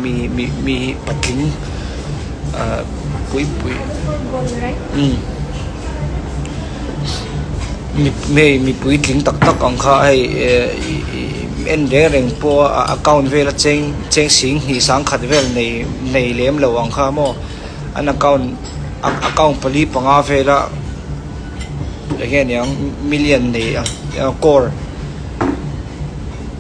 mi mi mi hi patling ah pui pui umm mi hei mi puitling tak tak ang kha hei eh en reng reng pawh a account vel a cheng cheng sing hnih sangkhat vel nei nei lem lo ang kha maw an account account pali panga vela eng nge niang million nei ang crore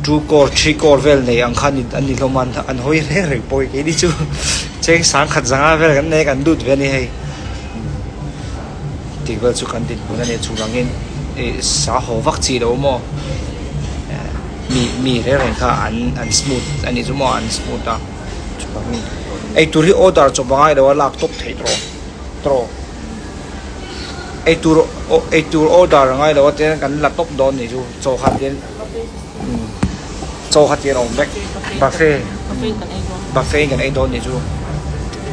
two crore three crore vel nei ang kha an ni hlawm a an hawi reng reng pawh keini chu cheng sangkhat zanga vel kan nei a kan lut ve a ni hei tih vel chu kan dinhmun a ni chuvangin ih sa haw vak chi lo maw mi mi reng reng kha an an smooth a nih chu maw an smooth a chuvangin eitur hi order chawp a ngai lo a lak tawp theih tawh tawh. Eitur eitur order a ngai lo a tian kan la tawp dawn nih chu chaw khat hian umm chaw khat hian a awm vek buffet buffet in kan ei dawn nih chu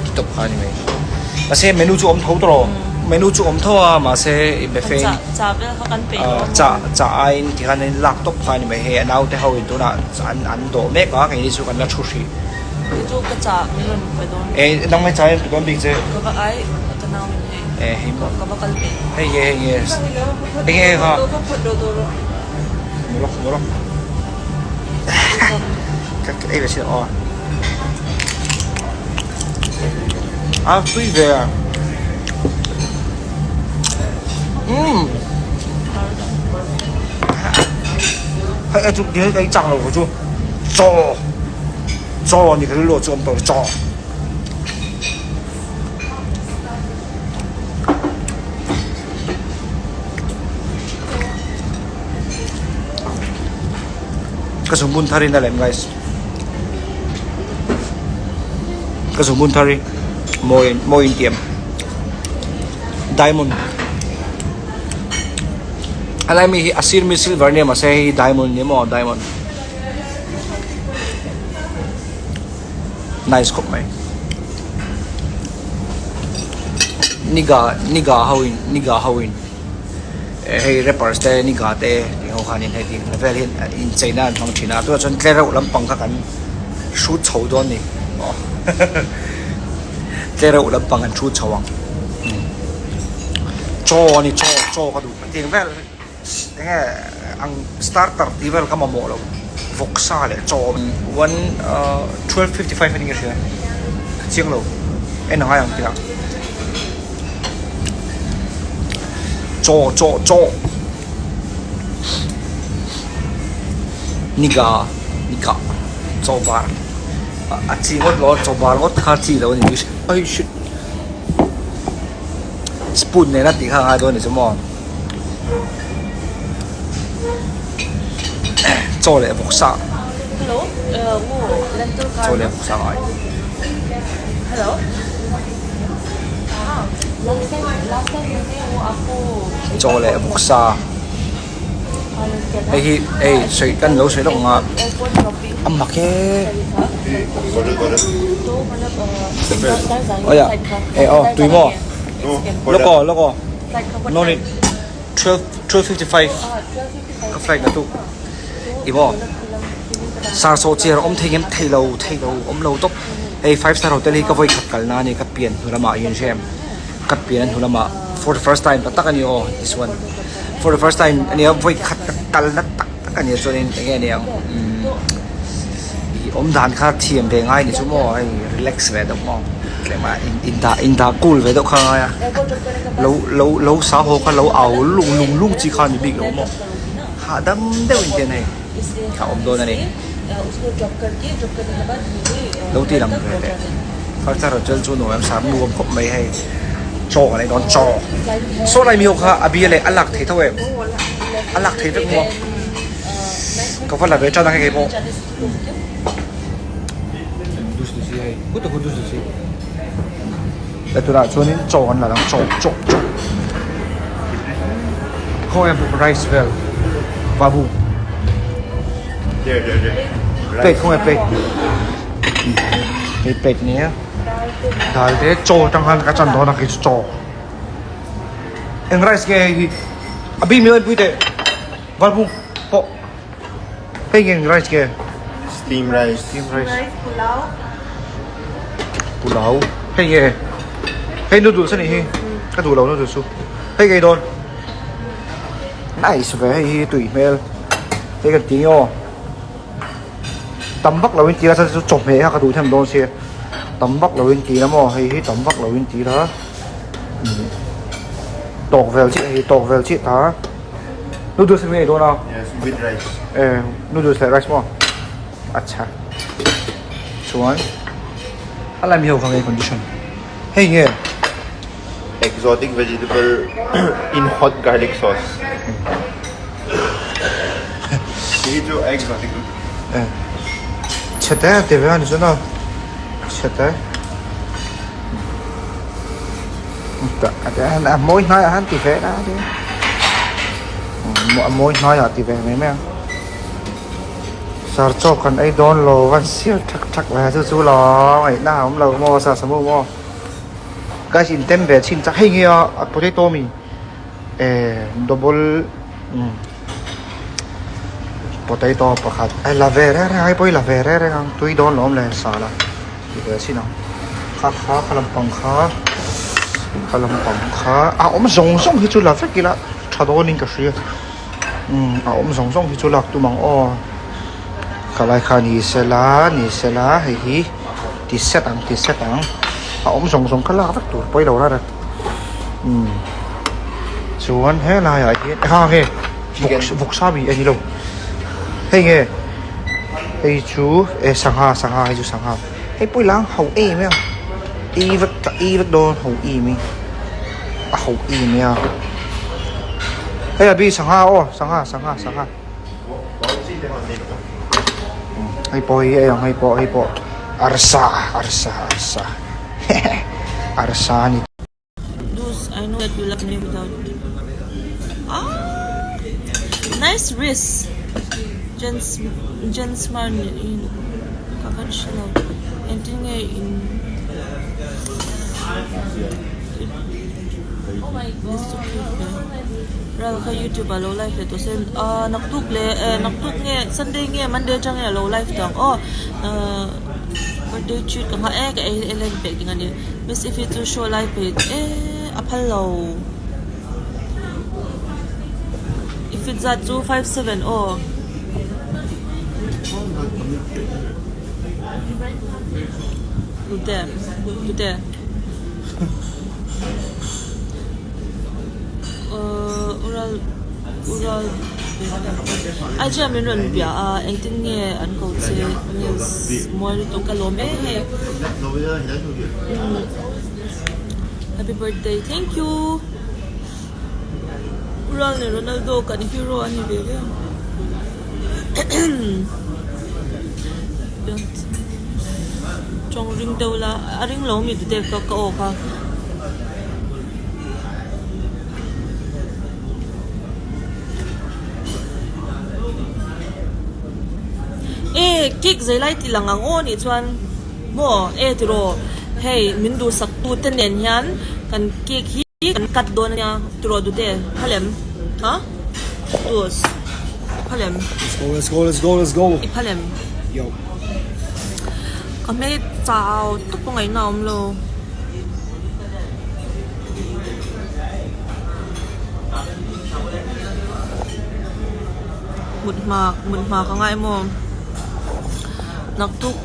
ti tawp kha a ni mai mahse menu chu a awm tho tawh lo menu chu a awm tho a mahse buffet in chah chah aiin tikhan in lak tawp kha a ni mai hei a naute ho in tunah an an dawh mek a keini chu kan la thu hrih. Kei chu ka chah min rawn pe dawn. E nang mai chah in pe dawn bik che. Ka va ai ka nau in hei. E hei maw. Ka va kal pe. Hei nge hei nge. Hei nge ha. Ka phawt lo dawn rawh. Mawlawk mawlawk. Ka ka ei ve sin aw. A tui ve a. Umm. Hei a chu hei ka ei chak lo chu. Chaw chaw ni kha lo chu awm tawh chaw. Ka zungbun thar in a lem guys. Ka zungbun thar hi mawi mawi in tiam diamond. A lai mi hi a sir mi silver nia mahse hei hi diamond ni maw diamond. Nice khawp mai. Niga niga ho in niga ho in hei rappers te niga te tih ho khanin hei tih vel hian incheina an hmang thin a tunah chuan tlereuh lampang kha kan hrut chho dawn a ni tlereuh lampang kan hrut chho ang chaw a ni chaw chaw ka duh tiang vel. Enge ang starter tih vel ka mamawh lo vawksa leh chaw one 12:55 a ni ka hria ka chiang lo en a ngai ang tih ah chaw chaw chaw niga niga chaw bar a chi ngawt lo a chaw bar ngawt kha chi lo a ni ai shit spoon nena tih kha a ngai dawn a ni chu maw. Chaw leh vawksa chaw leh vawksa ngai chaw leh vawksa hei hi hei sawi kan lo sawi lawk ang a a mak e awia eh aw tui maw lawk aw lawk aw. No need 12 12:55 ka flight na tuk i maw sar saw chair awm thei ngem thei lo thei lo awm lo tawp hei five star hotel hi ka vawi khat kal na a ni ka pian hnu lamah hian hrem ka pian hnu lamah for the first time tak tak a ni aw this one for the first time a nia vawi khat ka kal na tak tak a nia chuanin eng nge aniang umm ih awm dan kha thiam ve ngai ni chu maw hei relax ve deuh maw tlem a in dah in dah cool ve deuh kha a ngai a lo lo lo sa haw kha lo au lung lung lung chi kha a ni bik lo maw hahdam deuh in hian hei a awm dawn a ni lo ti lang ve teh five star hotel chu nuam sa nuam khawp mai hei chaw kan ei dawn chaw saw lai mi ho kha a bia leh a lak thei tho em a lak thei vek maw ka va la ve tan ang hei pawh he tunah chuanin chaw an la ang chaw chaw chaw khawnge rice vel babu plate khawnge plate hei plate nia dal te chaw atang khan ka chan dawn a kei chu chaw eng rice nge hei hi a bik mi pui teh valbung pawh hei nge eng rice nge steam rice steam rice pulao. Pulao hei nge hei noodles a nih hi ka duh lo noodles chu hei ka ei dawn nice ve hei hi tui hmel hei kan ti nge aw tam vak lo in ti la chuan chu chawhmeh kha ka duh them dawn sia tam vak lo in ti la maw hei hi tam vak lo in ti la tawk vel chiah hei tawk vel chiah ta noodles hi ei dawn a yes with rice eh noodles leh rice maw acha chuan a lai mi ho kha nge condition hei nge exotic vegetable in hot garlic sauce hei chu exotic eh chhete a ti ve a ni chuan a chhete a mawi hnaiah han ti ve a a mawi hnaiah ti ve mai mai ang. Sar chaw kan ei dawn lo van sial thak thak ve chu chu lo ngaihna a awm lo maw sar samu maw guys in tem ve chhin chak hei nge a potato mi eh double umm potato pakhat a la ve reng reng ang hei pawh hi la ve reng reng ang tui dawn lo awm le sa la ti ve chhin ang kha kha kha lampang kha kha lampang kha a awm zawng zawng hi chu la vek ila tha dawnin ka hria. Umm a awm zawng zawng hi chu lak tum ang aw ka lai kha ni sela ni sela hei hi ti set ang ti set ang a awm zawng zawng kha lak vek tur pawi lo rara umm chuan helai ah hian kha nge vawk vawksa mi a ni lo hei nge hei chu eh sangha sangha hei chu sangha hei pawh i lang ho em em a ei vek ei vek dawn ho em hi. A ho em mai a hei a bi sangha aw sangha sangha sangha hei pawh hi ei ang hei pawh hei pawh arsa arsa arsa arsa a ni. Dus I know that you love me without ah nice wrist gents gents man in ka van hre lo engtin nge in. Ral kha youtube ah lo live leh tawh se ahh naktuk leh eh naktuk nge sunday nge monday atang nge alo live tawh ang aw ahh birthday treat ka hma e ka ei ei leh peih ding a ni miss if you chu show lai peih eh a phal lo if it zat chu 57 aw. Tute tute Uhh ural ural ai chuan min rawn bia a engtin nge an ko che news mawi lutuk ka lawm em em happy birthday thank you ural leh Ronaldo kan hero a ni ve ve ang. Tawng ring deuh la a ring lo mi tute ka ka aw kha. E cake zai lai tih lang ang aw nih chuan maw e tiraw hei min duhsak tu te nen hian kan cake hi kan cut dawn ania tiraw dute phalem ha. Dus phalem. Let's go, let's go, let's go, let's go. I phalem. Yo. Ka hmel chau tawp a ngaihna a awm lo. Mut hma mut hma ka ngai maw? Naktuk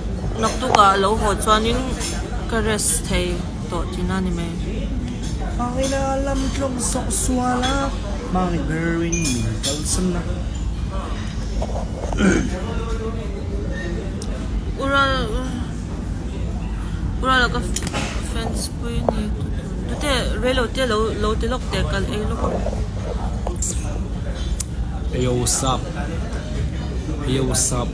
naktuk ah lo haw chuanin ka rest thei tawh tihna a ni mai. Hmangaihna lam tlawng sawh sual a. Hmangaih berin min kalsan a. Ural Ural a ka fans pui a ni tute reilo te lo lo ti lawk teh kal ei lawk ang. Yo what's up Yo what's up.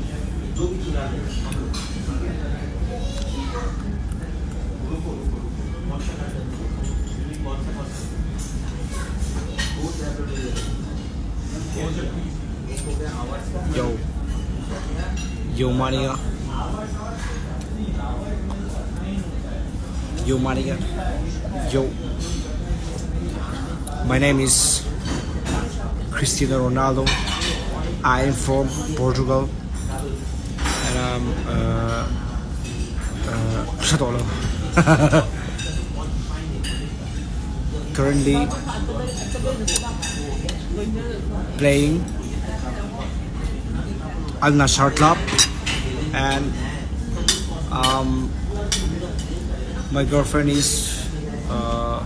Yo Yo Maria Yo Maria Yo My name is Cristiano Ronaldo I am from Portugal and I'm uh, uh, Hre tawh lo. Currently playing Al Nassr Club and um, my girlfriend is uh,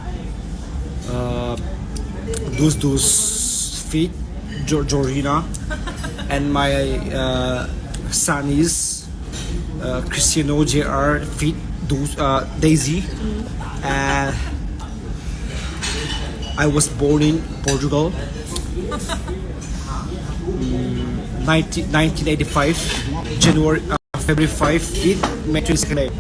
uh, Dus Dus Feet Georgina and my uh, son is uh, Cristiano JR Feet Dus, uh, Daisy and I was born in Portugal mm, 19, 1985 January uh, February 5 it May 22nd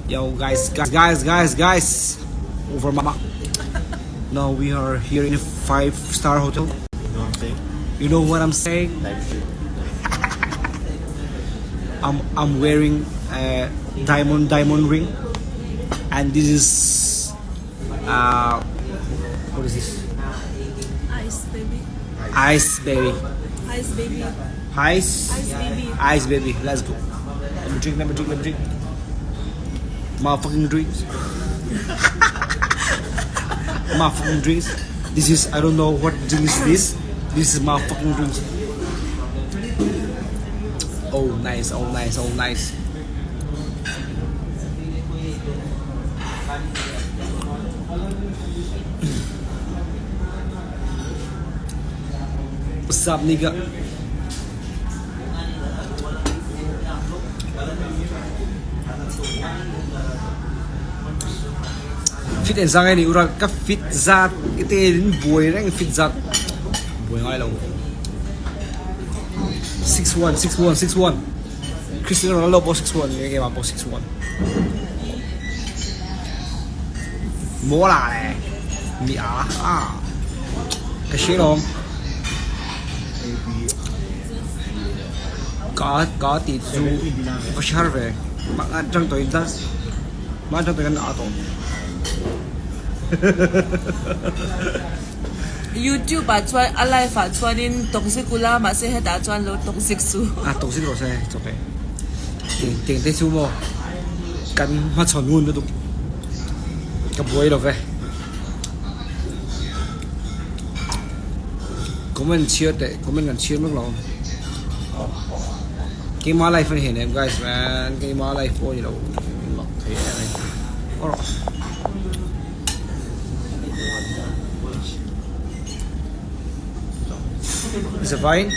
Yo guys, guys, guys, guys, guys, over mama. Now we are here in a five-star hotel. You know what I'm saying? You know what I'm saying? I'm I'm wearing a diamond diamond ring, and this is uh, what is this? Ice baby. Ice baby. Ice baby. Ice. Ice baby. Ice baby. Let's go. Let me drink. Let me drink. Let me drink. Motherfucking drinks. Motherfucking drinks. This is I don't know what drink is this. This is motherfucking drinks. Oh nice. Oh nice. Oh nice. What's up, nigga? Fit en zang ni ura ka fit zat ite in buai reng fit zat buai ngai lo 61 61 61 Cristiano Ronaldo pawh 61 nge keimah pawh 61 Maw la le mi a a ka hria lawm ka ka ti chu ka hre ve mah atang tawh in mah atang tawh in a tawh. Youtube ah chuan a live ah chuanin toxic ula mahse hetah chuan lo toxic su. A toxic rawh se it's okay. Teng teng te chu maw kan hmachhawn ngun lutuk ka buai lo ve. Comment chhiar teh comment kan chhiar mek lo. Keimah life ani hei nem guys man keimah life pawh ni lo mak thei em em. Aww. Is a vine?